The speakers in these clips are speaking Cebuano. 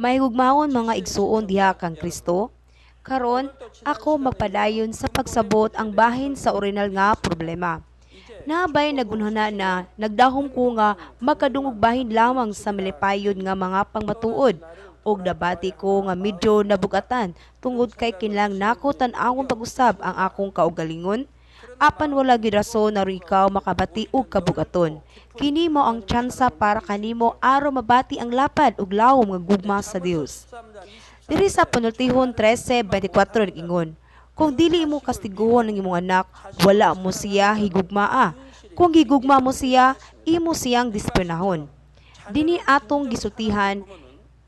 Mahigugmaon mga igsuon diha kang Kristo, karon ako magpadayon sa pagsabot ang bahin sa orihinal nga problema. Nabay nagunhana na nagdahom ko nga magkadungog bahin lamang sa milipayon nga mga pangmatuod og nabati ko nga medyo nabugatan tungod kay kinahanglan nako tan-awon pag-usab ang akong kaugalingon. Apan wala gyud rason aron ikaw makabati og kabugaton. Kini mao ang tsansa para kanimo aron mabati ang lapad ug lawom nga gugma sa Dios. Diri sa Panultihon 13:24 nag-ingon, "Kung dili mo kastiguhon ang imong anak, wala mo siya higugmaa. Kung gigugma mo siya, imo siyang disiplinahon." Dini atong gisultihan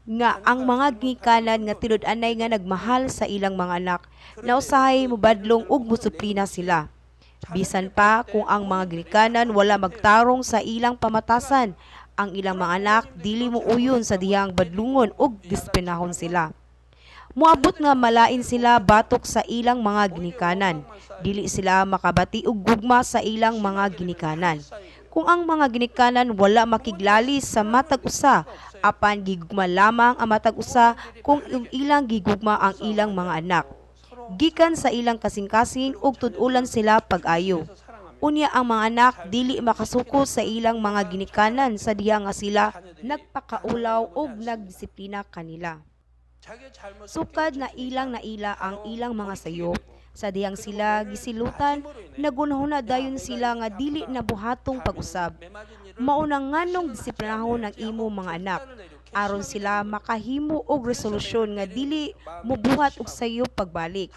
nga ang mga ginikanan nga tinud-anay nga nagmahal sa ilang mga anak na usahay mobadlong ug modisiplina sila. Bisan pa kung ang mga ginikanan wala magtarong sa ilang pamatasan, ang ilang mga anak dili mo uyon sa dihang badlungon ug disiplinahon sila. Moabot nga malain sila batok sa ilang mga ginikanan. Dili sila makabati og gugma sa ilang mga ginikanan. Kung ang mga ginikanan wala makiglalis sa matag usa, apan gigugma lamang ang matag usa kung ang ilang gigugma ang ilang mga anak, gikan sa ilang kasing-kasing ug tud-ulan sila pag-ayo. Unya ang mga anak dili makasuko sa ilang mga ginikanan sa diha nga sila nagpakaulaw ug nagdisiplina kanila. Sukad na ilang naila ang ilang mga sayop, sa dihang sila gisilutan, nagunahuna dayon sila nga dili na buhatong pag-usab. Mao na nganong disiplinahon ang imo mga anak, aron sila makahimo og resolusyon nga dili mobuhat og sayop pagbalik.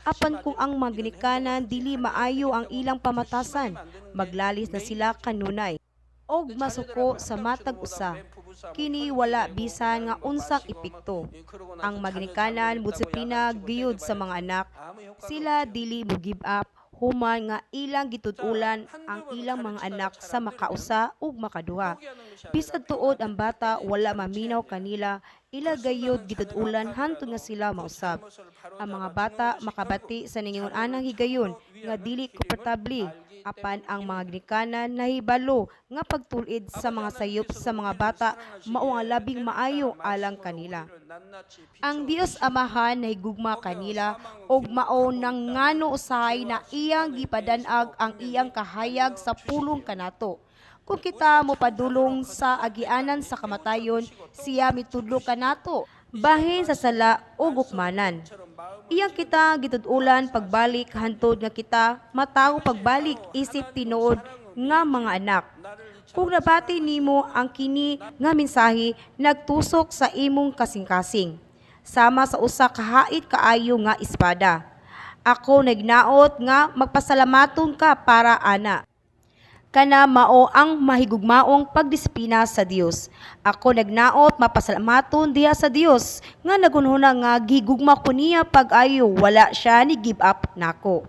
Apan kung ang mga ginikanan dili maayo ang ilang pamatasan, maglalis na sila kanunay og masuko sa matag usa. Kini wala bisan nga unsang epekto. Ang mga ginikanan modisiplina gayud sa mga anak. Sila dili mo give up human nga ilang gitud-ulan ang ilang mga anak sa makausa ug makaduha. Bisag tuod ang bata wala maminaw kanila, ila gayud gitud-ulan hantod nga sila mausab. Ang mga bata makabati sa ningingon anang higayon nga dili komportable, apan ang mga ginikanan nahibalo nga pagtul-id sa mga sayop sa mga bata mao ang labing maayo alang kanila. Ang Dios Amahan nahigugma kanila ug mao nang ngano usahay na iyang gipadan-ag ang iyang kahayag sa pulong kanato. Kung kita mopadulong sa agianan sa kamatayon, siya mitudlo kanato bahin sa sala ug hukmanan. Iyang kita gitud-ulan pagbalik hantod nga kita matawo pagbalik isip tinuod nga mga anak. Kung nabati nimo ang kini nga mensahe nagtusok sa imong kasing-kasing, sama sa usa ka hait kaayo nga espada, ako nagnaot nga magpasalamaton ka para ana. Kana mao ang mahigugmaong pagdisiplina sa Dios. Ako nagnaot mapasalamaton diha sa Dios nga nagunhuna nga gigugma ko niya pag-ayo, wala siya ni give up nako.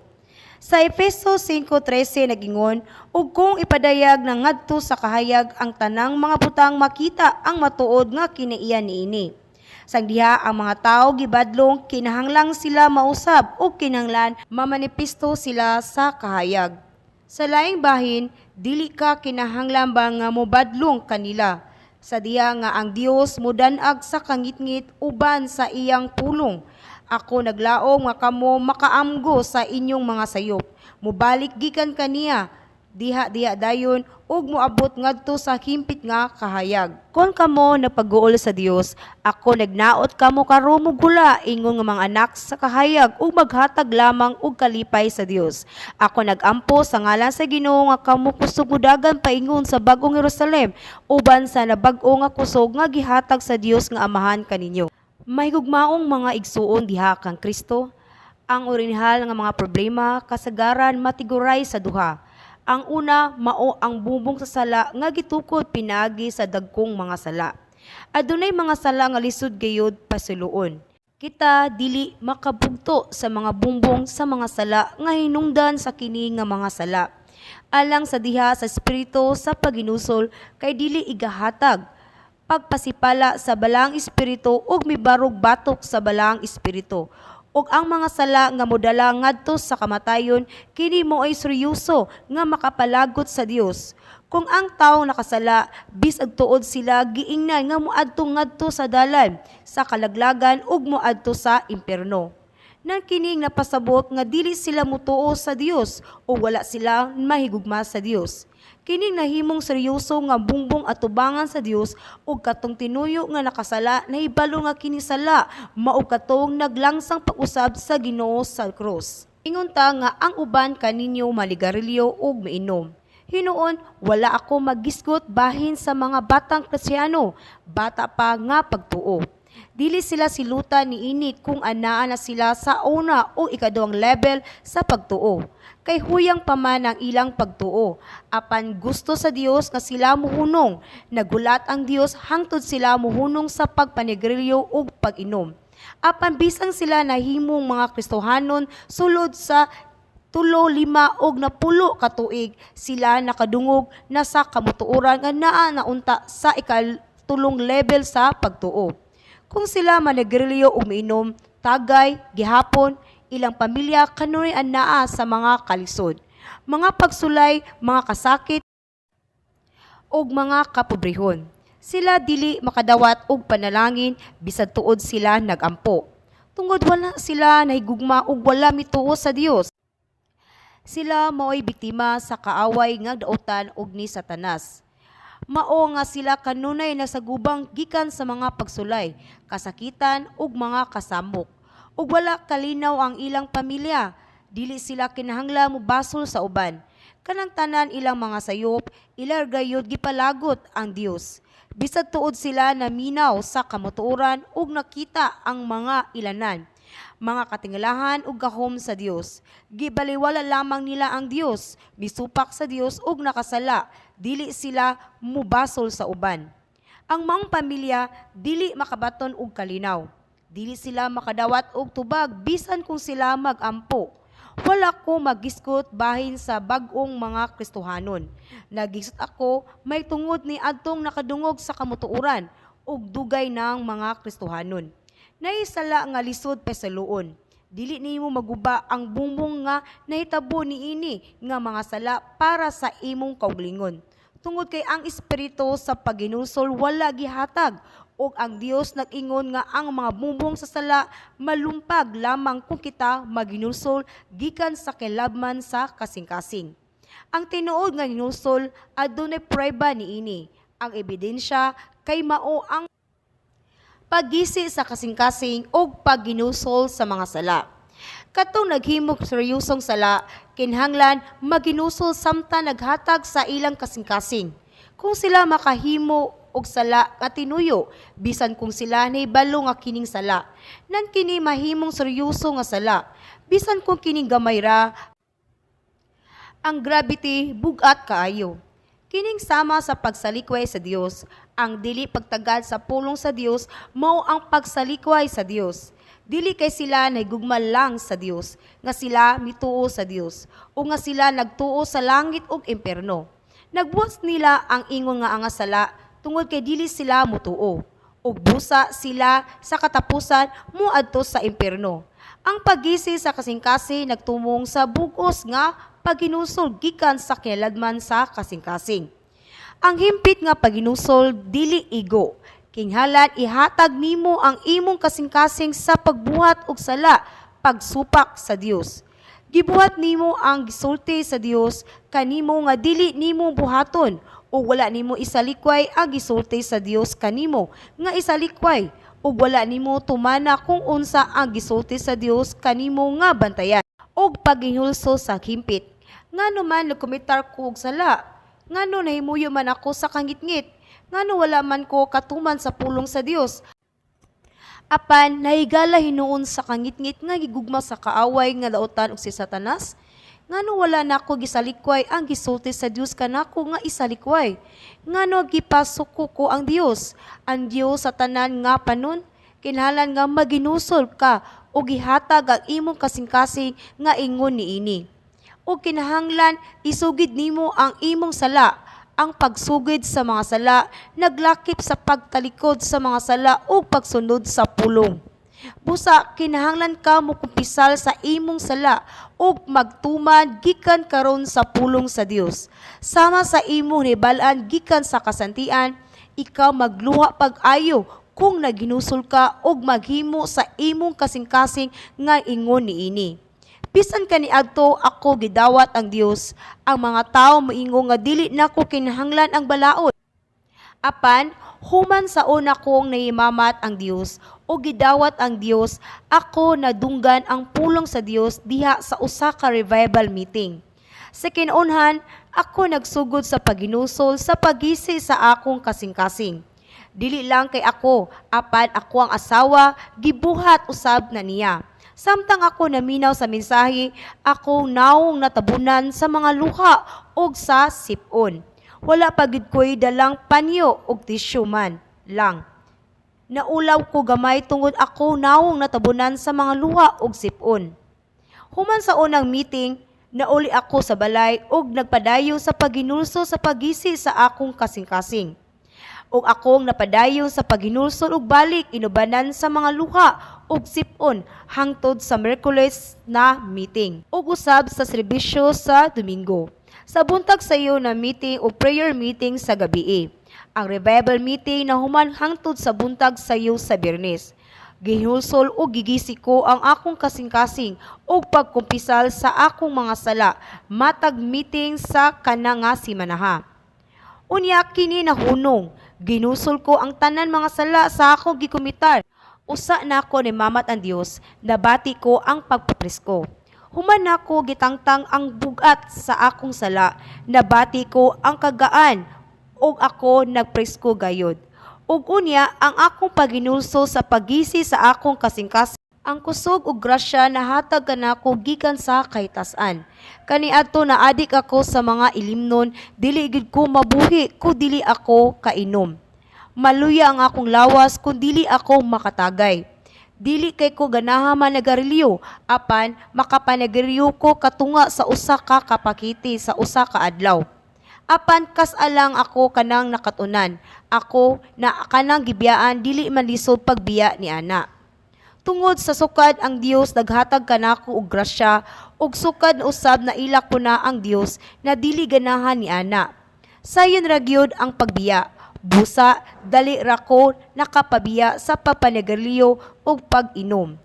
Sa Efeso 5:13 nagingon, "Ug kung ipadayag na ngadto sa kahayag ang tanang mga butang, makita ang matuod nga kinaiya niini." Sang diha ang mga tao gibadlong, kinahanglang sila mausab ug kinahanglan mamanipesto sila sa kahayag. Sa laing bahin, dili ka kinahanglan ba nga mobadlong kanila. Sa diha nga ang Dios modan-ag sa kangitngit uban sa iyang pulong. Ako naglaom nga kamo makaamgo sa inyong mga sayop. Mobalik gikan kaniya diha diha dayon ug moabot ngadto sa himpit nga kahayag. Kon kamo nagpaguol sa Dios, ako nagnaot kamo karon mogula ingon nga mga anak sa kahayag ug maghatag lamang og kalipay sa Dios. Ako nagampo sa ngalan sa Ginoo nga kamo kusog modagan paingon sa bag-ong Jerusalem uban sa nabag-o nga kusog nga gihatag sa Dios nga Amahan kaninyo. Mahigugmaong mga igsuon diha kang Kristo, ang orinhal nga mga problema kasagaran matiguray sa duha. Ang una mao ang bubong sa sala nga gitukod pinaagi sa dagkong mga sala. Adunay mga sala nga lisod gayud pasiluon. Kita dili makabugto sa mga bumbong sa mga sala nga hinungdan sa kini nga mga sala. Alang sa diha sa espiritu sa paginusol kay dili igahatag pagpasipala sa balaang espiritu ug mibarog batok sa balaang espiritu. Ug ang mga sala nga modala ngadto sa kamatayon, kini mo ay seryoso nga makapalagot sa Dios. Kung ang tawo nakasala, bisag tuod sila giingnan nga moadto ngadto sa dalan sa kalaglagan ug moadto sa impierno. Nang kining napasabot nga dili sila mutuo sa Dios o wala sila mahigugma sa Dios. Kining nahimong seryoso nga bungbong atubangan sa Dios, ug katong tinuyo nga nakasala nahibalo nga kini sala mao katong naglangsang pag-usab sa Ginoo sa krus. Ingon ta nga ang uban kaninyo maligarilyo ug miinom. Hinuon, wala ako maggisgot bahin sa mga batang Kristiyano, bata pa nga pagtuo. Dili sila silutan niini kung anaa na sila sa una o ikaduhang level sa pagtuo. Kay huyang pa man ang ilang pagtuo. Apan gusto sa Dios nga sila muhunong. Nagulat ang Dios hangtod sila muhunong sa pagpanigrilyo ug pag-inom. Apan bisan sila nahimong mga Kristohanon sulod sa 3, 5 og 10 ka tuig, sila nakadungog na sa kamutuoran nga naa na unta sa ikatulong level sa pagtuo. Kung sila manigrilyo ug miinom, tagay, gihapon, ilang pamilya kanunay anaa sa mga kalisod, mga pagsulay, mga kasakit, ug mga kapobrehon. Sila dili makadawat og panalangin bisag tuod sila nagampo. Tungod wala sila nahigugma ug wala mituo sa Dios. Sila mao'y biktima sa kaaway nga daotan og ni Satanas. Mao nga sila kanunay nasagubang gikan sa mga pagsulay, kasakitan ug mga kasamok. Ug wala kalinaw ang ilang pamilya. Dili sila kinahanglan mobasol sa uban. Kanang tanan ilang mga sayop, ila gayud gipalagot ang Dios. Bisag tuod sila naminaw sa kamutuoran ug nakita ang mga ilanan, mga katingalahan ug gahom sa Dios. Gibaliwala lamang nila ang Dios, misupak sa Dios ug nakasala, dili sila mubasol sa uban. Ang maong pamilya dili makabaton og kalinaw. Dili sila makadawat og tubag bisan kung sila magampo. Wala ko magisgot bahin sa bag-ong mga Kristohanon. Nagisgot ako may tungod ni adtong nakadungog sa kamutuoran ug dugay ng mga Kristohanon. Nahisala nga lisod pasaluon. Dili nimo maguba ang bungbong nga nahitabo niini nga mga sala para sa imong kaugalingon. Tungod kay ang espiritu sa paghinulsol wala gihatag ug ang Dios nag-ingon nga ang mga bungbong sa sala malumpag lamang kung kita maghinulsol gikan sa kailabman sa kasing-kasing. Ang tinuod nga hinulsol adunay prueba niini. Ang ebidensya kay mao ang paggisi sa kasing-kasing ug pagginusol sa mga sala. Katong naghimog seryosong sala, kinahanglan maghinulsol samtang naghatag sa ilang kasing-kasing. Kung sila makahimo og sala nga tinuyo, bisan kung sila nahibalo nga kining sala, nan kini mahimong seryoso nga sala, bisan kung kining gamay ra, ang gravity bugat kaayo. Kining sama sa pagsalikway sa Dios, ang dili pagtagad sa pulong sa Dios mao ang pagsalikway sa Dios. Dili kay sila nahigugma lang sa Dios, nga sila mituo sa Dios, o nga sila nagtuo sa langit ug impierno. Nagbuhat nila ang ingon nga ang sala tungod kay dili sila mutuo. Ug busa sila sa katapusan moadto sa impierno. Ang paggisi sa kasing-kasing nagtumong sa bugos nga paghinulsol gikan sa kinaladman sa kasing-kasing. Ang himpit nga paghinulsol dili igo. Kinahanglan ihatag nimo ang imong kasing-kasing sa pagbuhat og sala, pagsupak sa Dios. Gibuhat nimo ang gisulti sa Dios kanimo nga dili nimo buhaton o wala nimo isalikway ang gisulti sa Dios kanimo nga isalikway ug wala nimo tumana kung unsa ang gisulti sa Dios kanimo nga bantayan og paghinulsol sa himpit. Ngano man nagkomitar ko og sala? Ngano nahimuyo man ako sa kangitngit? Ngano wala man ko katuman sa pulong sa Dios? Apan nahigala hinuon sa kangitngit nga gigugma sa kaaway nga daotan og si Satanas? Ngano wala nako gisalikway ang gisulti sa Dios kanako nga isalikway? Ngano gipasuko ko ang Dios? Ang Dios sa tanan nga panon? Kinahanglan nga maghinulsol ka ug gihatag ang imong kasing-kasing nga ingon niini. O kinahanglan isugid nimo ang imong sala. Ang pagsugid sa mga sala naglakip sa pagtalikod sa mga sala ug pagsunod sa pulong. Busa kinahanglan ka mokumpisal sa imong sala ug magtuman gikan karon sa pulong sa Dios. Sama sa imong nahibal-an gikan sa kasantian, ikaw magluha pag-ayo kung naginusol ka ug maghimo sa imong kasing-kasing nga ingon niini. Bisan kaniadto ako gidawat ang Dios, ang mga tawo moingon nga dili nako kinahanglan ang balaod. Apan human sa una kong nahimamat ang Dios o gidawat ang Dios, ako nadunggan ang pulong sa Dios diha sa usa ka revival meeting. Sa kinaunhan, ako nagsugod sa paghinulsol sa paggisi sa akong kasing-kasing. Dili lang kay ako, apan ako ang asawa, gibuhat usab na niya. Samtang ako naminaw sa mensahe, akong nawong natabunan sa mga luha ug sa sipon. Wala pa gid ko'y dalang panyo ug tissue man lang. Naulaw ko gamay tungod ako nawong natabunan sa mga luha ug sipon. Human sa unang meeting, nauli ako sa balay ug nagpadayon sa paghinulsol sa paggisi sa akong kasing-kasing. Ug akong napadayon sa paghinulsol ug balik inubanan sa mga luha ug sipon hangtod sa Miyerkules na meeting ug usab sa serbisyo sa Domingo. Sa buntag sayo na meeting o prayer meeting sa gabii. Ang revival meeting nahuman hangtod sa buntag sayo sa Biyernes. Gihinulsol o gigisi ko ang akong kasing-kasing ug pagkumpisal sa akong mga sala matag meeting sa kana nga simanaha. Unya kini nahunong, ginulsol ko ang tanan mga sala sa akong gikumitar. Usa nako nimamat ang Dios, nabati ko ang pagpapresko. Human nako gitangtang ang bugat sa akong sala, nabati ko ang kagaan ug ako nagpresko gayod. Ug unya ang akong paghinulsol sa paggisi sa akong kasing-kasing, ang kusog ug grasya nahatag kanako gikan sa kahitasan. Kaniadto naadik ako sa mga ilimnon, dili gid ko mabuhi kung dili ako kainom. Maluya ang akong lawas kung dili ako makatagay. Dili kay ko ganahan managarilyo, apan makapanagaryo ko katunga sa usa ka kapakiti sa usa ka adlaw. Apan kas-a lang ako kanang nakatunan, ako na kanang gibiyaan dili man lisod pagbiya ni ana. Tungod sa sukad ang Dios naghatag kanako og grasya ug sukad usab naila ko na ang Dios na dili ganahan ni ana. Sayon ra gyud ang pagbiya. Busa dali ra ko nakapabiya sa pagpanigarilyo ug pag-inom.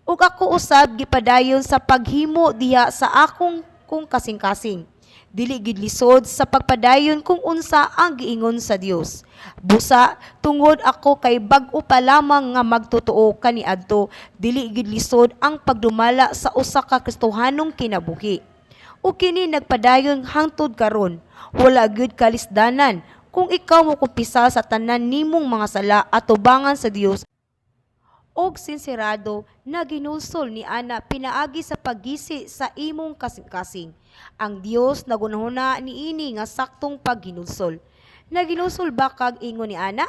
Ug ako usab gipadayon sa paghimo diha sa akong kong kasing-kasing. Dili gid lisod sa pagpadayon kung unsa ang giingon sa Dios. Busa tungod ako kay bag-o pa lamang nga magtotoo kaniadto, dili gid lisod ang pagdumala sa usa ka Kristohanong kinabuhi. Ug kini nagpadayon hangtod karon. Wala gyud kalisdanan kung ikaw mokumpisal sa tanan nimong mga sala atubangan sa Dios og sinserado na ginulsol ni ana pinaagi sa paggisi sa imong kasing-kasing. Ang Dios nagunahuna niini nga saktong paghinulsol. Naginulsol ba kag ingon ni ana?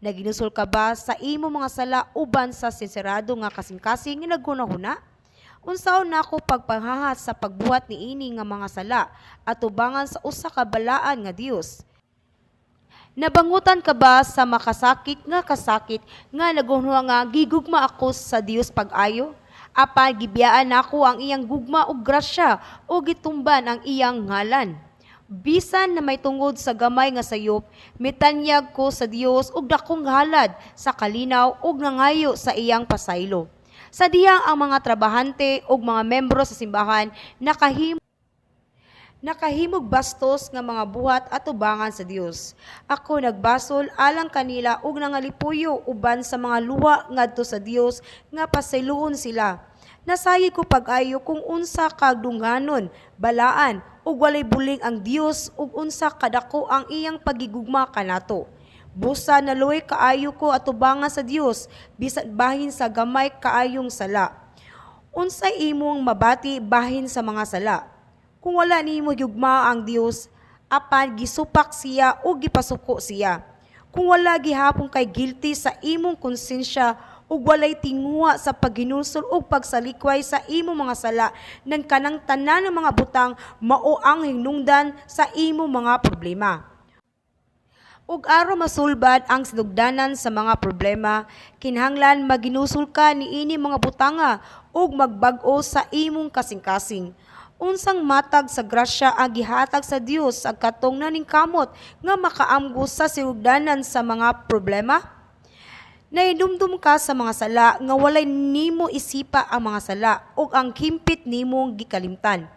Naginulsol ka ba sa imong mga sala uban sa sinserado nga kasing-kasing nga nagunahuna? Unsaon nako pagpanghahat sa pagbuhat niini nga mga sala atubangan sa usa ka balaan nga Dios? Nabangutan ka ba sa makasakit nga kasakit nga nagunhuha nga gigugma ako sa Dios pag-ayo? Apan gibiyaan nako ang iyang gugma ug grasya o gitumban ang iyang ngalan. Bisan na may tungod sa gamay nga sayop, mitanyag ko sa Dios og dakong halad sa kalinaw ug nangayo sa iyang pasaylo. Sa diyang ang mga trabahante ug mga membro sa simbahan nakahimog bastos nga mga buhat atubangan sa Dios. Ako nagbasol alang kanila ug nangalipuyo uban sa mga luha ngadto sa Dios nga pasayloon sila. Nasayod ko pag-ayo kung unsa ka dunghanon, balaan ug walay buling ang Dios ug unsa kadako ang iyang pagigugma kanato. Busa naluoy kaayo ko atubangan sa Dios bisan bahin sa gamay kaayong sala. Unsay imong mabati bahin sa mga sala? Kung wala nimo gugma ang Dios, apan gisupak siya o gipasuko siya. Kung wala gihapon kay guilty sa imong konsensya ug walay tinguha sa paghinulsol ug pagsalikway sa imong mga sala nan kanang tanan ng mga butang mao ang hinungdan sa imong mga problema. Ug aron masulbad ang sinugdanan sa mga problema, kinahanglan maginusol ka niini mga butanga ug magbag-o sa imong kasing-kasing. Unsang matag sa grasya ang gihatag sa Dios sa katong naningkamot nga makaamgo sa sinugdanan sa mga problema? Nahinumdum ka sa mga sala nga walay nimo isipa ang mga sala ug ang kimpit nimong gikalimtan.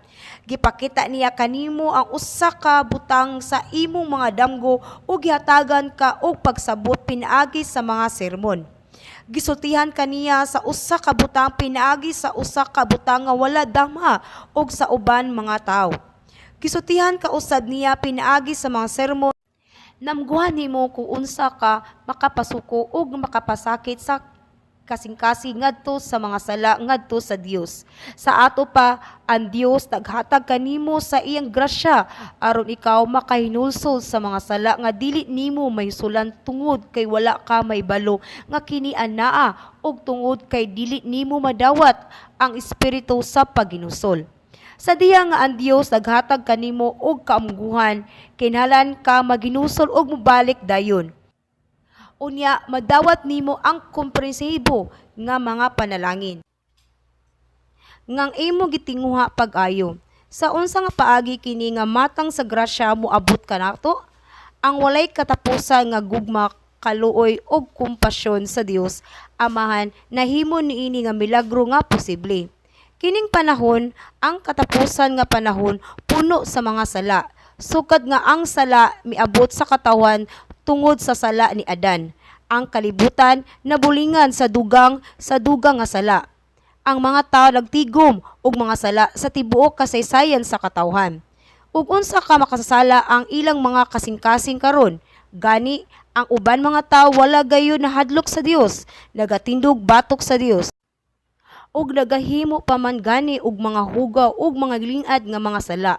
Gipakita niya kanimo ang usa ka butang sa imong mga damgo ug gihatagan ka og pagsabot pinaagi sa mga sermon. Gisultihan kaniya sa usa ka butang pinaagi sa usa ka butang nga wala damha og sa uban mga tawo. Gisultihan ka usab niya pinaagi sa mga sermon. Namguhan nimo kung unsa ka makapasuko ug makapasakit sa kasing-kasing ngadto sa mga sala ngadto sa Dios. Sa ato pa, ang Dios naghatag kanimo sa iyang grasya aron ikaw makahinulsol sa mga sala nga dili nimo mahisulan tungod kay wala ka mahibalo nga kini anaa ug tungod kay dili nimo madawat ang espiritu sa paghinulsol. Sa diha nga ang Dios naghatag kanimo og kaamguhan, kinahanglan ka maghinulsol ug mobalik dayon. Unya madawat nimo ang komprehensibo nga mga panalangin ngang imo gitinguha pag-ayo. Sa unsa nga paagi kini nga matang sa grasya moabot kanato? Ang walay katapusan nga gugma, kaluoy ug kompasyon sa Dios Amahan nahimo niini nga milagro nga posible. Kining panahon, ang katapusan nga panahon, puno sa mga sala. Sukad nga ang sala miabot sa katawan tungod sa sala ni Adan, ang kalibutan nabulingan sa dugang nga sala. Ang mga tao nagtigom og mga sala sa tibuok kasaysayan sa katawhan. Ug unsa ka makasasala ang ilang mga kasing-kasing karon. Gani, ang uban mga tao wala gayon nahadlok sa Dios, nagatindog batok sa Dios ug nagahimo pa man gani og mga hugaw ug mga lingad nga mga sala.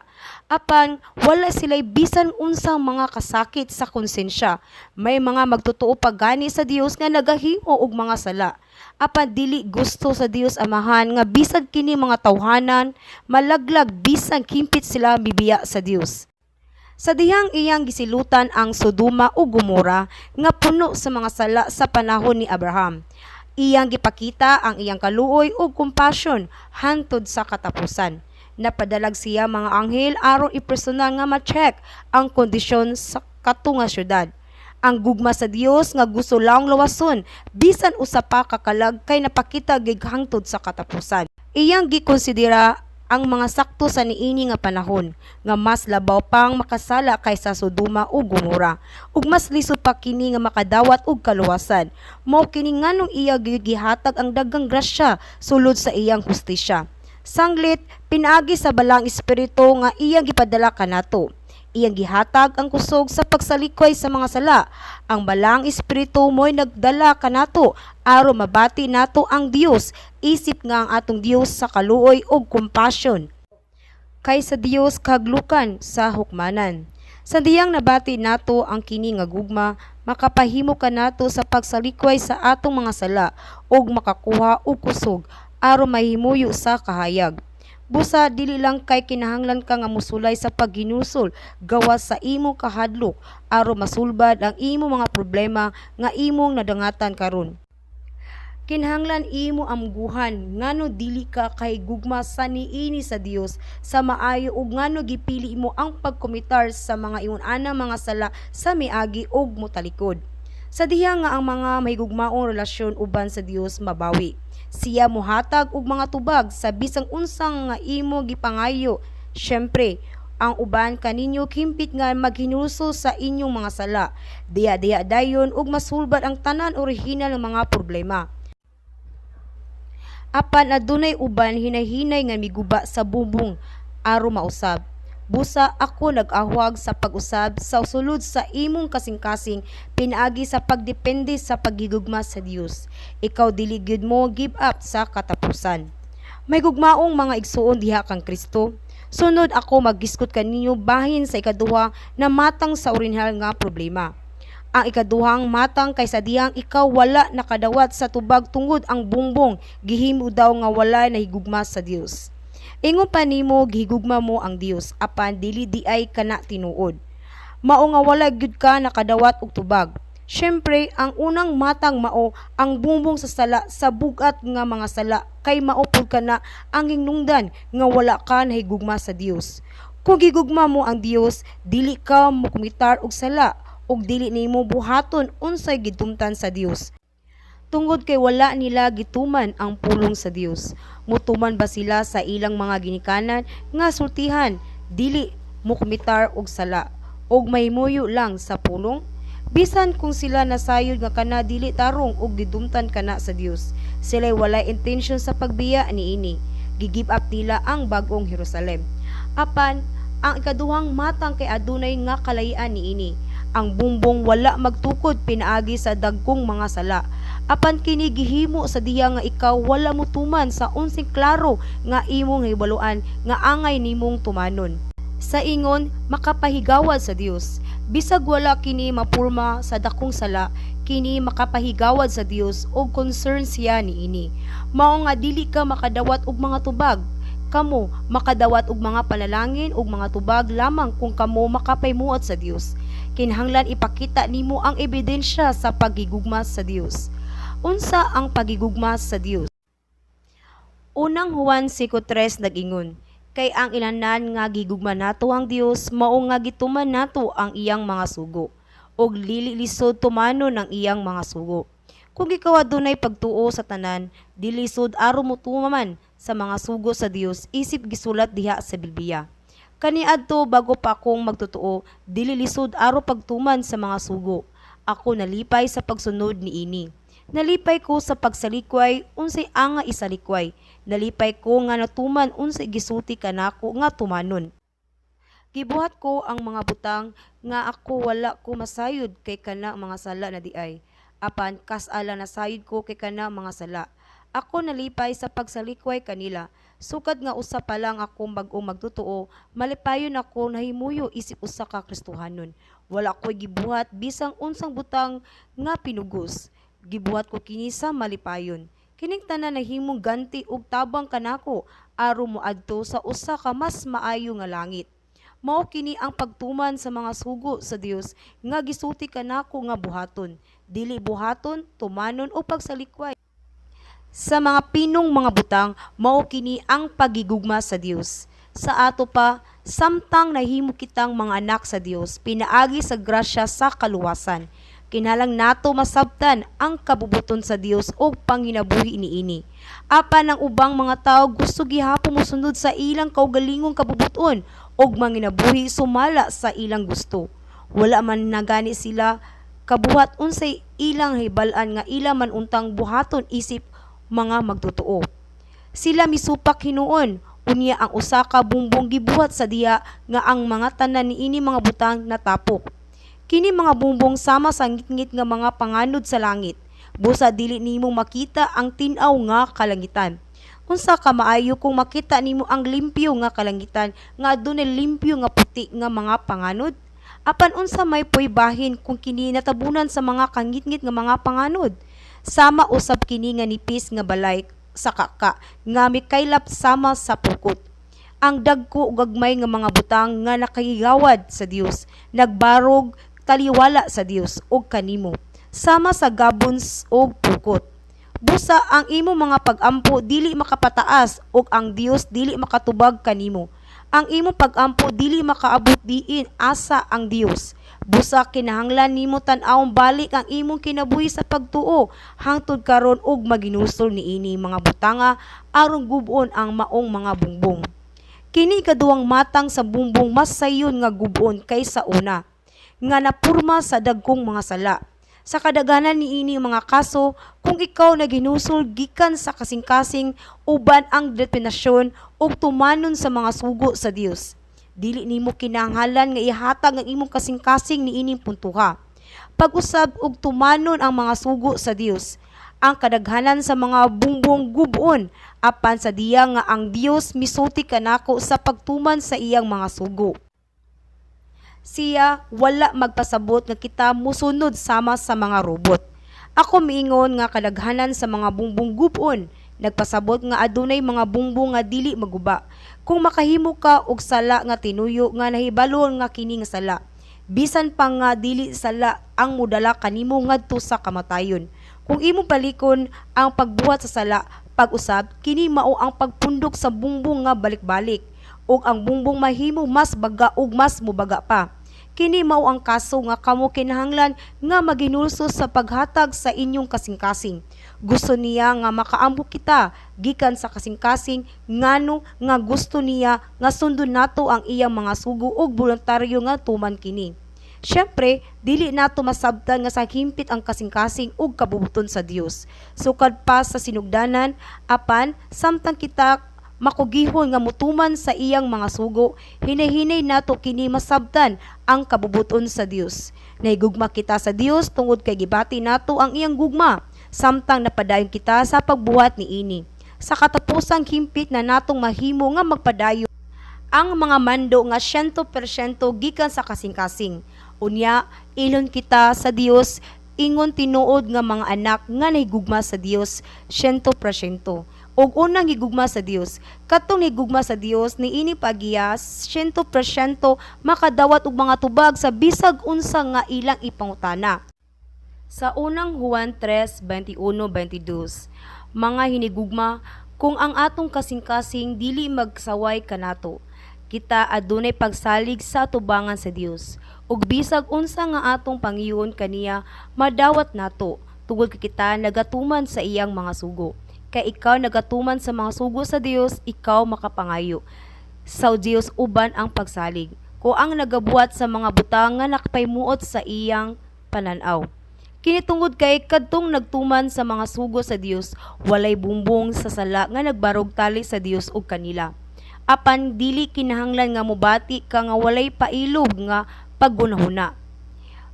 Apan wala sila'y bisan unsang mga kasakit sa konsensya. May mga magtotoo pa gani sa Dios nga nagahimo og mga sala. Apan dili gusto sa Dios Amahan nga bisan kini mga tawhanan malaglag bisan kimpit sila mibiya sa Dios. Sa dihang iyang gisilutan ang Sodoma ug Gomora nga puno sa mga sala sa panahon ni Abraham, iyang gipakita ang iyang kaluoy ug compassion hantod sa katapusan. Napadalag siya mga anghel aron ipersonal nga ma-check ang kondisyon sa kato nga syudad. Ang gugma sa Dios nga gusto lang lawason bisan usa pa ka kalag kay napakita gig hangtod sa katapusan. Iyang gikonsidera ang mga sakto sa niini nga panahon nga mas labaw pang makasala kaysa Sodoma ug Gomora ug mas lisod pa kini nga makadawat og kaluwasan. Mao kini nganong iya gihatag ang daghang grasya sulod sa iyang hustisya. Sanglit pinaagi sa Balaang Espiritu nga iyang gipadala kanato, iyang gihatag ang kusog sa pagsalikway sa mga sala. Ang Balaang Espiritu mo'y nagdala kanato aron mabati nato ang Dios isip nga ang atong Dios sa kaluoy ug compassion kay sa Dios kahadlukan sa hukmanan. Sa diyang nabati nato ang kini nga gugma, makapahimo kanato sa pagsalikway sa atong mga sala ug makakuha og kusog aron mahimuyo sa kahayag. Busa dili lang kay kinahanglan ka nga mosulay sa paghinulsol gawas sa imong kahadlok aron masulbad ang imong mga problema nga imong nadangatan karon. Kinahanglan imo amguhan ngano dili ka kahigugma sa niini sa Dios sa maayo ug ngano gipili mo ang pagkomitar sa mga ingon ana mga sala sa miagi og motalikod. Sa diha nga ang mga mahigugmaong relasyon uban sa Dios mabawi, siya mohatag og mga tubag sa bisang unsang nga imo gipangayo. Syempre, ang uban kaninyo kimpit nga maghinulsol sa inyong mga sala. Diha-diha dayon ug masulbad ang tanan orihinal nga mga problema. Apan adunay uban hinay-hinay nga miguba sa bubong aron mausab. Busa ako nag-ahwag sa pag-usab sa sulod sa imong kasing-kasing pinaagi sa pagdepende sa paghigugma sa Dios. Ikaw dili gyud mo give up sa katapusan. Mahigugmaong mga igsuon diha kang Kristo. Sunod ako maggisgot kaninyo bahin sa ikaduha na matang sa orihinal nga problema. Ang ikaduhang matang kay sa dihang ikaw wala nakadawat sa tubag tungod ang bungbong gihimo daw nga wala nahigugma sa Dios. Ingon pa nimo gihigugma mo ang Dios, apan dili diay kana tinuod. Mao nga wala gyud ka nakadawat og tubag. Syempre, ang unang matang mao ang bumbong sa sala sa bug-at nga mga sala kay mao pud kana ang hinungdan nga wala ka nahigugma sa Dios. Kung gigugma mo ang Dios, dili ka mokomitar og sala ug dili nimo buhaton unsay gidumtan sa Dios. Tungod kay wala nila gituman ang pulong sa Dios. Mutuman ba sila sa ilang mga ginikanan nga sultihan, dili mokomitar og sala ug mahimuyo lang sa pulong? Bisan kung sila nasayod nga kana dili tarong ug gidumtan kana sa Dios, sila'y walay intensyon sa pagbiya niini. Gi-give up nila ang Bag-ong Jerusalem. Apan ang ikaduhang matang kay adunay nga kalahian niini. Ang bumbong wala magtukod pinaagi sa dagkong mga sala. Apan kini gihimo sa diha nga ikaw wala motuman sa unsay klaro nga imong nahibaluan nga angay nimong tumanon. Sa ingon, makapahigawad sa Dios. Bisag wala kini mapurma sa dakong sala, kini makapahigawad sa Dios og concern siya niini. Mao nga dili ka makadawat og mga tubag. Kamo makadawat og mga panalangin ug mga tubag lamang kung kamo makapahimuot sa Dios. Kinahanglan ipakita nimo ang ebidensya sa pagigugma sa Dios. Unsa ang pagigugma sa Dios? Unang Juan 5:3 nag-ingon, "Kay ang ilanan nga gigugma nato ang Dios mao nga gituman nato ang iyang mga sugo, ug dili lisod tumanon ang iyang mga sugo." Kung ikaw adunay pagtuo sa tanan, dili lisod aron motuman sa mga sugo sa Dios isip gisulat diha sa Biblia. Kaniadto bago pa akong magtotoo, dili lisod aron pagtuman sa mga sugo. Ako nalipay sa pagsunod niini. Nalipay ko sa pagsalikway unsay angay isalikway. Nalipay ko nga natuman unsay gisulti kanako nga tumanon. Gibuhat ko ang mga butang nga ako wala ko masayod kay kana mga sala na diay. Apan kas-a lang nasayod ko kay kana mga sala. Ako nalipay sa pagsalikway kanila. Sukad nga usa pa lang akong bag-ong magtotoo, malipayon ako nahimuyo isip usa ka Kristohanon. Wala ko'y gibuhat bisang unsang butang nga pinugos. Gibuhat ko kini sa malipayon. Kining tanan nahimong ganti ug tabang kanako aron moadto sa usa ka mas maayo nga langit. Mao kini ang pagtuman sa mga sugo sa Dios nga gisulti kanako nga buhaton. Dili buhaton, tumanon o pagsalikway sa mga pinong mga butang, mao kini ang pagigugma sa Dios. Sa ato pa, samtang nahimo kitang mga anak sa Dios, pinaagi sa grasya sa kaluwasan. Kinahanglan nato masabtan ang kabubuton sa Dios ug panginabuhi niini. Apan ang ubang mga tawo gusto gihapon mosunod sa ilang kaugalingong kabubuton ug manginabuhi sumala sa ilang gusto. Wala man nagani sila kabuhat unsay ilang hibal-an nga ila man untang buhaton isip mga magtotoo. Sila misupak hinuon, unya ang usa ka bumbong gibuhat sa diha nga ang mga tanan niini mga butang natapok. Kini mga bumbong sama sa ngitngit nga mga panganod sa langit. Busa dili nimo makita ang tin-aw nga kalangitan. Unsa ka maayo kung makita nimo ang limpyo nga kalangitan nga adunay limpyo nga puti nga mga panganod? Apan unsa may bahin kung kini natabunan sa mga kangitngit nga mga panganod? Sama usab kini nga nipis nga balay sa kaka nga mikaylap sama sa pukot. Ang dagko ug gagmay nga mga butang nga nakahigawad sa Dios, nagbarog taliwala sa Dios ug kanimo, sama sa gabons ug pukot. Busa ang imo mga pag-ampo dili makapataas ug ang Dios dili makatubag kanimo. Ang imong pag-ampo dili makaabot diin asa ang Dios. Busa kinahanglan nimo tan-awon balik ang imong kinabuhi sa pagtuo hangtod karon ug maginusol niini mga butanga aron gub-on ang maong mga bungbong. Kini ikaduhang matang sa bumbong mas sayon nga gub-on kaysa una, nga napurma sa dagkong mga sala. Sa kadaghanan niini mga kaso, kung ikaw naghinusol gikan sa kasing-kasing uban ang determinasyon ug tumanon sa mga sugo sa Dios, dili nimo kinahanglan nga ihatag ang imong kasing-kasing niining puntuha. Pag-usab ug tumanon ang mga sugo sa Dios, ang kadaghanan sa mga bumbong gub-on, apan sa diya nga ang Dios misulti kanako sa pagtuman sa iyang mga sugo. Siya wala magpasabot nga kita mosunod sama sa mga robot. Ako miingon nga kadaghanan sa mga bungbong gub-on, nagpasabot nga adunay mga bungbong nga dili maguba. Kung makahimo ka og sala nga tinuyo nga nahibalon nga kini nga sala, Bisan pa nga dili sala ang modala kanimo ngadto sa kamatayon. Kung imong balikon ang pagbuhat sa sala, pag-usab kini mao ang pagpundok sa bungbong nga balik-balik, ug ang bungbong mahimo mas baga ug mas mubaga pa. Kini mao ang kaso nga kamo kinahanglan nga maghinulsol sa paghatag sa inyong kasing-kasing. Gusto niya nga makaamgo kita gikan sa kasing-kasing, ngano nga gusto niya nga sundon nato ang iyang mga sugo ug boluntaryo nga tuman kini. Syempre, dili nato masabtan nga sa himpit ang kasing-kasing ug kabubuton sa Dios. Sukad pa sa sinugdanan, apan samtang kita makugihon nga mutuman sa iyang mga sugo, hinay-hinay nato kini masabtan ang kabubuton sa Dios. Nahigugma kita sa Dios tungod kay gibati nato ang iyang gugma, samtang napadayon kita sa pagbuhat niini. Sa katapusang himpit na natong mahimo nga magpadayon ang mga mando nga 100% gikan sa kasing-kasing. Unya, ilon kita sa Dios ingon tinuod nga mga anak nga nahigugma sa Dios 100%. Ug unang higugma sa Dios, katong higugma sa Dios niini pagiya 100% makadawat og mga tubag sa bisag unsa nga ilang ipangutana. Sa Unang Juan 3:21-22, "Mga hinigugma, kung ang atong kasing-kasing dili magsaway kanato, kita adunay pagsalig sa atubangan sa Dios. Ug bisag unsa nga atong pangayuon kaniya, madawat nato, tungod kay kita nagatuman sa iyang mga sugo." Kay ikaw nagatuman sa mga sugo sa Dios, ikaw makapangayo sa Dios uban ang pagsalig. Ko ang nagabuhat sa mga butang nga nakapahimuot sa iyang pananaw. Kini tungod kay kadtong nagtuman sa mga sugo sa Dios, walay bumbong sa sala nga nagbarog tali sa Dios ug kanila. Apan dili kinahanglan nga mobati ka nga walay pailob nga paggunahuna.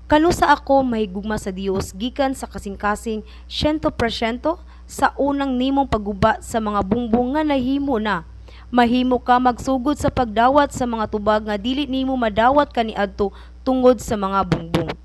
Kanusa ako mahigugma sa Dios gikan sa kasing-kasing 100%? Sa unang nimong pagguba sa mga bungbong nga nahimo na. Mahimo ka magsugod sa pagdawat sa mga tubag nga dili nimo madawat kaniadto tungod sa mga bungbong.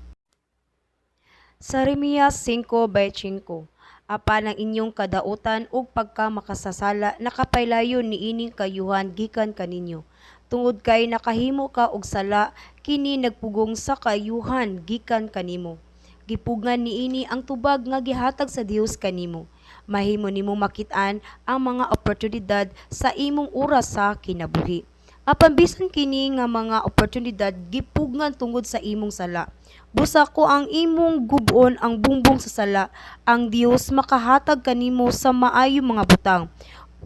Sa Jeremias 5:5, "Apan ang inyong kadautan ug pagkamakasasala nakapaylayo niining kaayuhan gikan kaninyo. Tungod kay nakahimo ka og sala, kini nagpugong sa kaayuhan gikan kanimo. Gipugngan niini ang tubag nga gihatag sa Dios kanimo." Mahimo nimo makit-an ang mga oportunidad sa imong oras sa kinabuhi. Apan bisan kini nga mga oportunidad gipugngan tungod sa imong sala. Busa ko ang imong gub-on ang bungbong sa sala, ang Dios makahatag kanimo sa maayo mga butang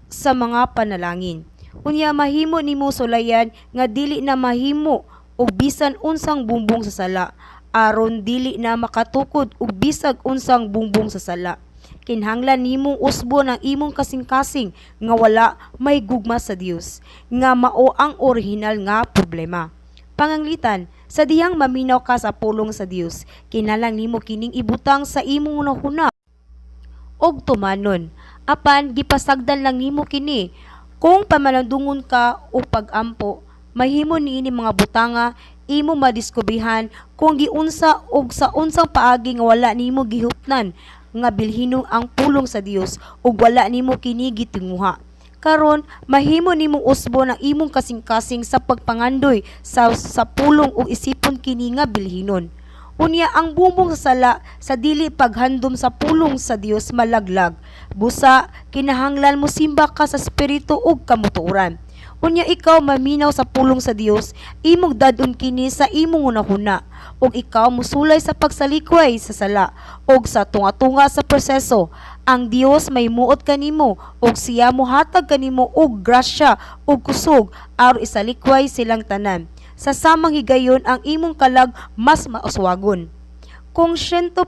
sa mga panalangin. Unya mahimo nimo sulayan nga dili na mahimo og bisan unsang bungbong sa sala, aron dili na makatukod og bisag unsang bungbong sa sala. Kinahanglan nimong usbon ang imong kasing-kasing nga wala may gugma sa Dios, nga mao ang orihinal nga problema. Pananglitan, sa dihang maminaw ka sa pulong sa Dios, kinahanglan nimo kining ibutang sa imong hunahuna og tumanon. Apan gipasagdan lang nimo kini kung pamalandungon ka o pag-ampo. Mahimo niini mga butanga imo madiskubrihan kung giunsa og sa unsang paagi nga wala nimo gihuptan nga bilhinon ang pulong sa Dios ug wala nimo kini gitinguha. Karon mahimo nimong usbon ang imong kasing-kasing sa pagpangandoy sa pulong ug isipon kini nga bilhinon. Unya ang bungbong sa sala sa dili paghandom sa pulong sa Dios malaglag. Busa kinahanglan mo simba ka sa espiritu ug kamutuoran. Unya ikaw maminaw sa pulong sa Dios, imong dad-on kini sa imong hunahuna ug ikaw mosulay sa pagsalikway sa sala ug sa tunga-tunga sa proseso. Ang Dios may muot kanimo ug siya mohatag kanimo og grasya ug kusog aron isalikway silang tanan. Sa samang higayon, ang imong kalag mas mauswagon. Kung 100%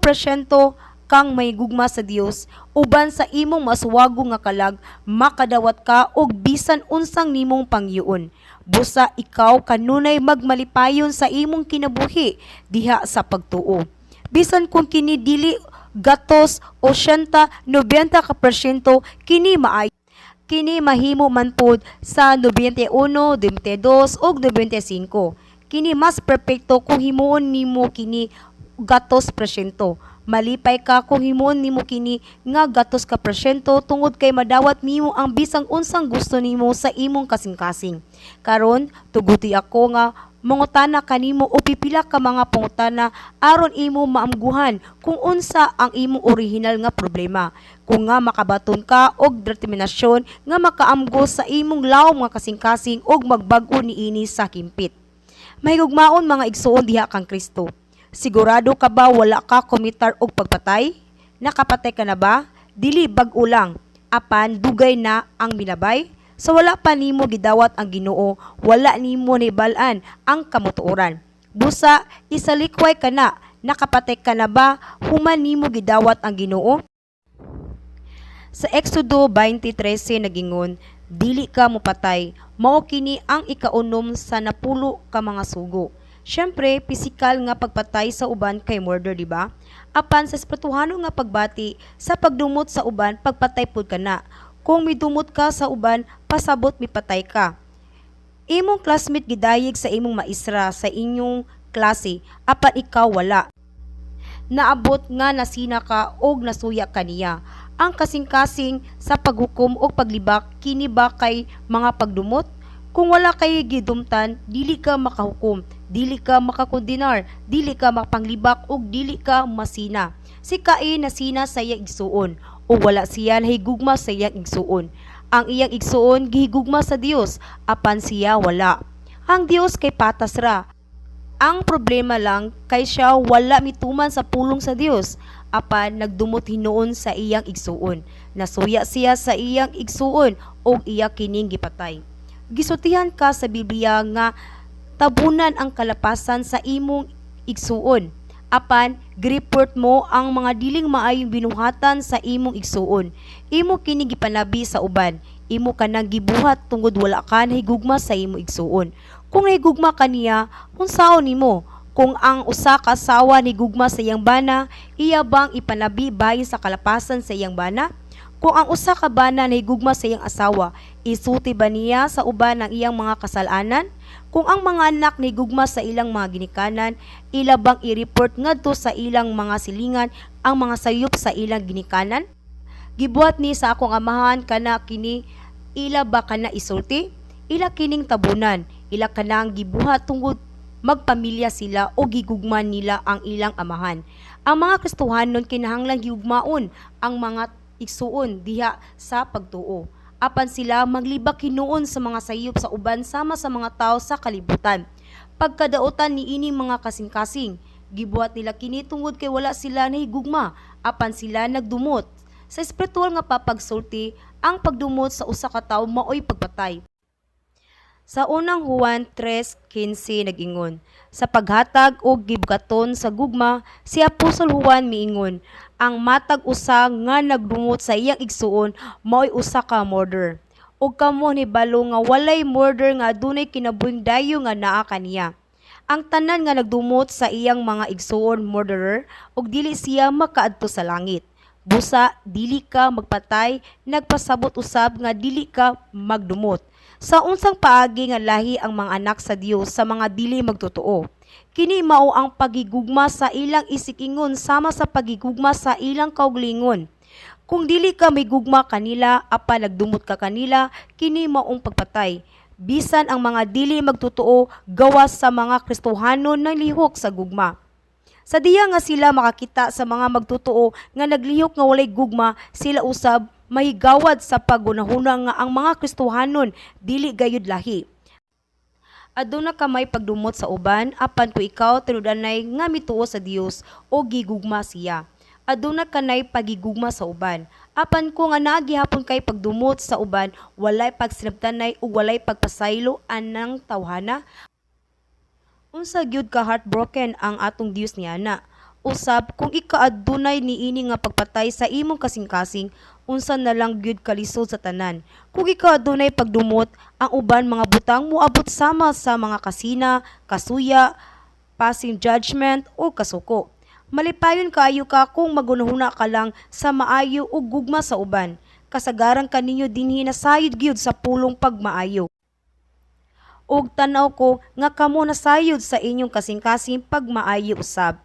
kang may gugma sa Dios, uban sa imong mauswago nga kalag, makadawat ka og bisan unsang nimong pangayuon. Busa ikaw kanunay magmalipayon sa imong kinabuhi diha sa pagtuo. Bisan kung kini dili gatos 80, 90 ka porsyento, kini maayo. Kini mahimo man pod sa 91, 92 ug 95. Kini mas perpekto kung himuon nimo kini gatos porsyento. Malipay ka kung himuon nimo kini nga gatos ka porsyento tungod kay madawat nimo ang bisang unsang gusto nimo sa imong kasing-kasing. Karon tuguti ako nga Mangutana kanimo og pipila ka mga pangutana aron imo maamguhan kung unsa ang imong orihinal nga problema. Kung nga makabaton ka og determinasyon nga makaamgo sa imong lawom nga kasing-kasing ug magbag-o niini sa kimpit. Mahigugmaon mga igsuon diha kang Kristo. Sigurado ka ba wala ka komitar og pagpatay? Nakapatay ka na ba? Dili bag-o lang, apan dugay na ang milabay? Sa wala pa nimo gidawat ang Ginoo, wala nimo nahibal-an ang kamatuoran. Busa isalikway ka na, nakapatay ka na ba human nimo gidawat ang Ginoo? Sa Exodo 20:13 nagingon, "Dili ka mopatay." Mao kini ang ikaunom sa 10 ka mga sugo. Syempre, pisikal nga pagpatay sa uban kay murder, di ba? Apan sa espirituhano nga pagbati, sa pagdumot sa uban, pagpatay pud kana. Kung midumot ka sa uban, pasabot mipatay ka. Imong classmate gidayeg sa imong maestra sa inyong klase, apan ikaw wala. Naabot nga nasina ka og nasuya kaniya. Ang kasing-kasing sa paghukom og paglibak, kini ba kay mga pagdumot? Kung wala kay gidumtan, dili ka makahukom, dili ka makakondenar, dili ka makapanglibak ug dili ka masina. Si Cain nasina sa iyang igsuon ug wala siya nahigugma sa iyang igsuon. Ang iyang igsuon gihigugma sa Dios, apan siya wala. Ang Dios kay patas ra. Ang problema lang kay siya wala mituman sa pulong sa Dios, apan nagdumot hinuon sa iyang igsuon. Nasuya siya sa iyang igsuon ug iya kining gipatay. Gisultihan ka sa Biblia nga tabunan ang kalapasan sa imong igsuon. Apan gireport mo ang mga diling maayong binuhatan sa imong igsuon. Imo kini gipanabi sa uban. Imo kanang gibuhat tungod wala ka nahigugma sa imong igsuon. Kung nahigugma ka niya, unsaon nimo? Kung ang usa ka asawa nigugma sa iyang bana, iya bang ipanabi bahin sa kalapasan sa iyang bana? Kung ang usa ka bana nahigugma sa iyang asawa, isulti ba niya sa uban ang iyang mga kasalanan? Kung ang mga anak nahigugma sa ilang mga ginikanan, ila bang i-report ngadto sa ilang mga silingan ang mga sayop sa ilang ginikanan? "Gibuhat ni sa akong amahan kana kini," ila ba kana isulti? Ila kining tabunan, ila kanang gibuhat tungod magpamilya sila o gigugma nila ang ilang amahan. Ang mga Kristohanon kinahanglan gihugmaon ang mga igsuon diha sa pagtuo. Apan sila maglibak hinuon sa mga sayop sa uban sama sa mga tao sa kalibutan. Pagkadautan niining mga kasing-kasing, gibuhat nila kini tungod kay wala sila nahigugma, apan sila nagdumot. Sa espiritual nga papagsulti, ang pagdumot sa usa ka tawo maoy pagpatay. Sa Unang Juan 3:15 nag-ingon, sa paghatag og gibkaton sa gugma, si Apostol Juan miingon, ang matag usa nga nagdumot sa iyang igsuon maoy usa ka murder. Ug kamo nibalo nga walay murder nga adunay kinabuhing dayo nga naa kaniya. Ang tanan nga nagdumot sa iyang mga igsuon murderer ug dili siya makaadto sa langit. Busa dili ka magpatay, nagpasabot usab nga dili ka magdumot. Sa unsang paagi nga lahi ang mga anak sa Dios sa mga dili magtotoo? Kini mao ang pagigugma sa ilang isikingon sama sa pagigugma sa ilang kaugalingon. Kung dili ka migugma kanila apan nagdumot ka kanila, kini maong pagpatay. Bisan ang mga dili magtotoo gawas sa mga Kristohanon naglihok sa gugma. Sa diya nga sila makakita sa mga magtotoo nga naglihok nga walay gugma, sila usab mahigawad sa pagunahuna nga ang mga Kristohanon dili gayud lahi. Aduna ka may pagdumot sa uban, apan kung ikaw tinud-anay nga mituo sa Dios o gigugma siya, aduna kanay pagigugma sa uban. Apan kung nga naa gihapon kay pagdumot sa uban, walay pagsinabtanay ug walay pagpasaylo anang tawhana. Unsa gyud ka heartbroken ang atong Dios niana. Usab kung ika adunay niini nga pagpatay sa imong kasing-kasing, unsa na lang gyud kalisod sa tanan. Kung ikaw adunay pagdumot, ang uban mga butang moabot sama sa mga kasina, kasuya, passing judgment o kasuko. Malipayon kaayo ka kung magunahuna ka lang sa maayo ug gugma sa uban. Kasagaran kaninyo dinhi nasayod gyud sa pulong pagmaayo. Ug tan-aw ko nga kamo nasayod sa inyong kasing-kasing pagmaayo usab.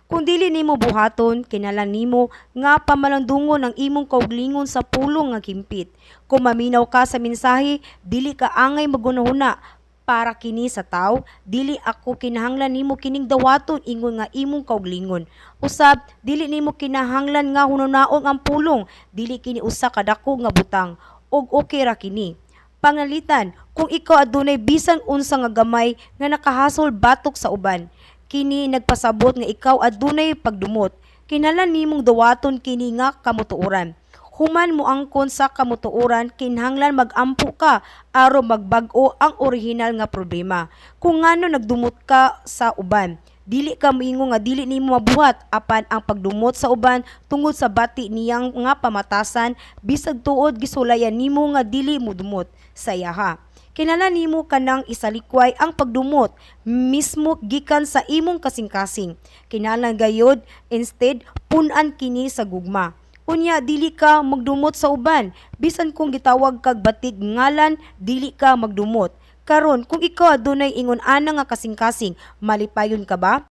Kung dili nimo buhaton, kinahanglan nimo nga pamalandungon ang imong kaugalingon sa pulong nga kimpit. Kung maminaw ka sa mensahe, dili ka angay magunahuna. Para kini sa tawo, dili ako kinahanglan nimo kining dawaton ingon nga imong kauglingon. Usab, dili nimo kinahanglan nga hunahunaon ang pulong, dili kini usa ka dako nga butang ug okay ra kini. Pananglitan, kung ikaw adunay bisan unsa nga gamay nga nakahasol batok sa uban, kini nagpasabot nga ikaw adunay pagdumot. Kinahanglan nimong dawaton kini nga kamutuoran. Human moangkon sa kamutuoran, kinahanglan mag-ampo ka aron magbag-o ang orihinal nga problema. Kung ngano nagdumot ka sa uban, dili ka moingon nga dili nimo mabuhat, apan ang pagdumot sa uban tungod sa bati niyang nga pamatasan, bisag tuod gisulayan nimo nga dili modumot sa iyaha. Kinahanglan nimo kanang isalikway ang pagdumot mismo gikan sa imong kasing-kasing. Kinahanglan gayod instead pun-an kini sa gugma. Unya dili ka magdumot sa uban, bisan kung gitawag kag batig ngalan, dili ka magdumot. Karon, kung ikaw adunay ingon ana nga kasing-kasing, malipayon ka ba?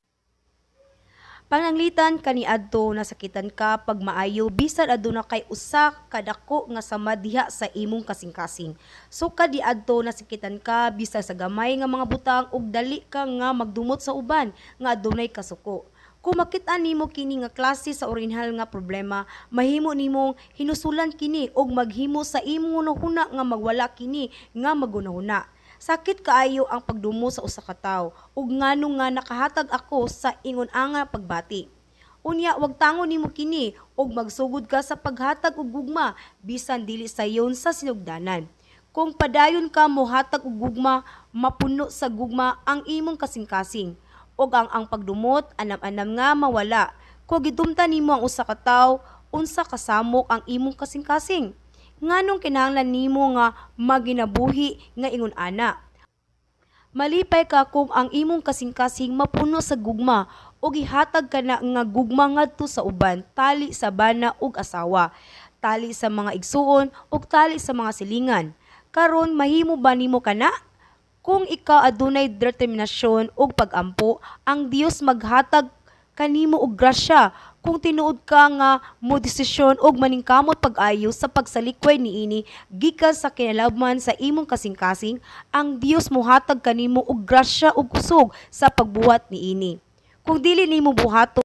Pananglitan kaniadto nasakitan ka pag maayo bisan aduna kay usa ka dako nga samad diha sa imong kasing-kasing. Sukad niadto nasakitan ka bisan sa gamay nga mga butang ug dali ka nga magdumot sa uban nga adunay kasuko. Kung makit-an nimo kini nga klase sa orihinal nga problema, mahimo nimong hinusulan kini ug maghimo sa imong hunahuna nga magwala kini nga maghunahuna. Sakit kaayo ang pagdumot sa usa ka tawo ug ngano nga nakahatag ako sa ingon nga pagbati. Unya wagtangon nimo kini ug magsugod ka sa paghatag og gugma bisan dili sayon sa sinugdanan. Kung padayon ka mohatag og gugma, mapuno sa gugma ang imong kasing-kasing ug ang pagdumot anam-anam nga mawala. Kung gidumtan nimo ang usa ka tawo, unsa kasamok ang imong kasing-kasing? Nganong kinahanglan nimo nga maginabuhi nga ingon ana? Malipay ka kung ang imong kasing-kasing mapuno sa gugma ug ihatag kana nga gugma ngadto sa uban, tali sa bana ug asawa, tali sa mga igsuon ug tali sa mga silingan. Karon, mahimo ba nimo kana? Kung ikaw adunay determinasyon ug pag-ampo, ang Dios maghatag kanimo og grasya kung tinuod ka nga mo desisyon og maningkamot pag-ayo sa pagsalikway niini gikan sa kinalabman sa imong kasing-kasing. Ang Dios mohatag kanimo og grasya ug kusog sa pagbuhat niini. Kung dili nimo buhaton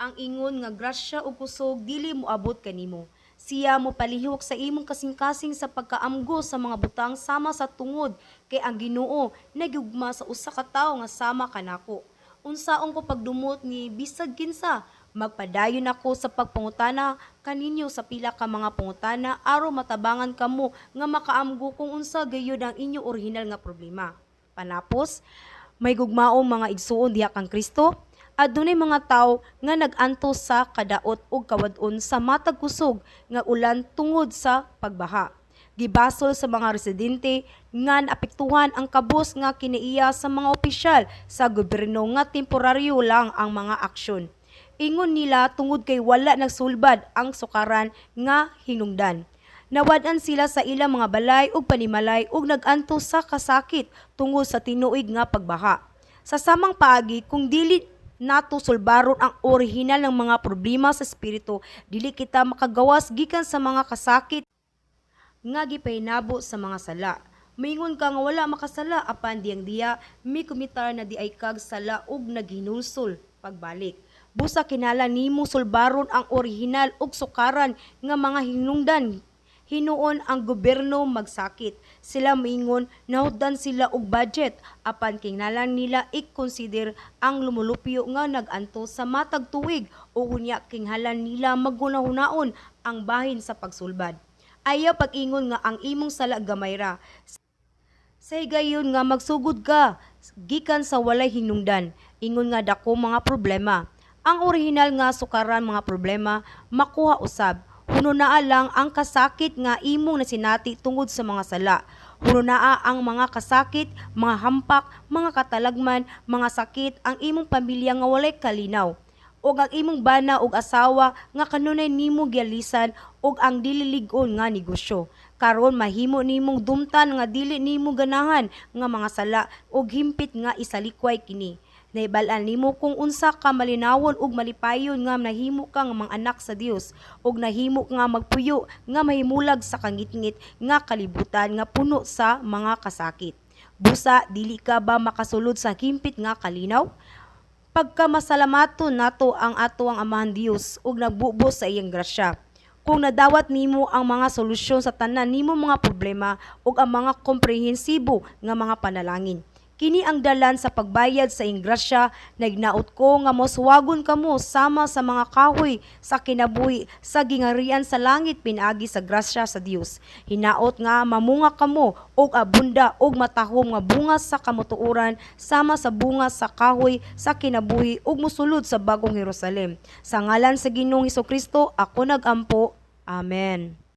ang ingon nga grasya ug kusog, dili moabot kanimo. Siya mo palihok sa imong kasing-kasing sa pagkaamgo sa mga butang sama sa tungod kay ang Ginoo nagugma sa usa ka tawo nga sama kanako. Unsaon ko pagdumot ni bisag kinsa? Magpadayon ako sa pagpangutana kaninyo sa pila ka mga pangutana aron matabangan kamo nga makaamgo kung unsa gayud ang inyo orihinal nga problema. Panapos, may gugmaong mga igsuon diha kang Kristo, adunay mga tawo nga nag-antos sa kadaot ug kawad-on sa matag kusog nga ulan tungod sa pagbaha. Gibasol sa mga residente nga naapektuhan ang kabus nga kinaiya sa mga opisyal sa gobyerno nga temporaryo lang ang mga aksyon. Ingon nila, tungod kay wala nagsulbad ang sukaran nga hinungdan. Nawad-an sila sa ilang mga balay ug panimalay ug nag-antos sa kasakit tungod sa tinuig nga pagbaha. Sa samang paagi, kung dili nato sulbaron ang orihinal ng mga problema sa espiritu, dili kita makagawas gikan sa mga kasakit nga gipahinabo sa mga sala. Moingon ka nga wala makasala, apan diyang diya mikomitar na diay kag sala ug naghinulsol pagbalik. Busa kinahanglan nimo sulbaron ang orihinal ug sukaran nga mga hinungdan. Hinuon ang gobyerno magsakit. Sila moingon nahutdan sila og budget, apan kinahanglan nila i-consider ang lumulupyo nga nag-antos sa matag tuig o unya kinahanglan nila maghuna-hunaon ang bahin sa pagsulbad. Ayaw pag-ingon nga ang imong sala gamay ra. Sa higayon nga magsugod ka gikan sa walay hinungdan, ingon nga dako mga problema. Ang orihinal nga sukaran mga problema makuha usab. Hununaa lang ang kasakit nga imong nasinati tungod sa mga sala. Hununaa ang mga kasakit, mga hampak, mga katalagman, mga sakit, ang imong pamilya nga walay kalinaw ug ang imong bana ug asawa nga kanunay nimo gialisan ug ang dili lig-on nga negosyo. Karon, mahimo nimong dumtan nga dili nimo ganahan nga mga sala ug himpit nga isalikway kini. Nahibal-an nimo kung unsa ka malinawon ug malipayon nga nahimo ka nga mga anak sa Dios ug nahimo nga magpuyo nga mahimulag sa kangitngit nga kalibutan nga puno sa mga kasakit. Busa dili ka ba makasulod sa himpit nga kalinaw? Pagka masalamaton nato ang ato ang Amahan Dios ug nagbubo sa iyang grasya. Kung nadawat nimo ang mga solusyon sa tanan nimo mga problema ug ang mga komprehensibo nga mga panalangin. Kini ang dalan sa pagbayad sa iyang grasya. Nagnaot ko nga moswagon kamo sama sa mga kahoy sa kinabuhi sa gingarian sa langit pinaagi sa grasya sa Dios. Hinaot nga mamunga kamo og abunda og matahom nga bunga sa kamutuoran sama sa bunga sa kahoy sa kinabuhi ug mosulod sa bagong Jerusalem. Sa ngalan sa Ginoong Hesukristo ako nagampo. Amen.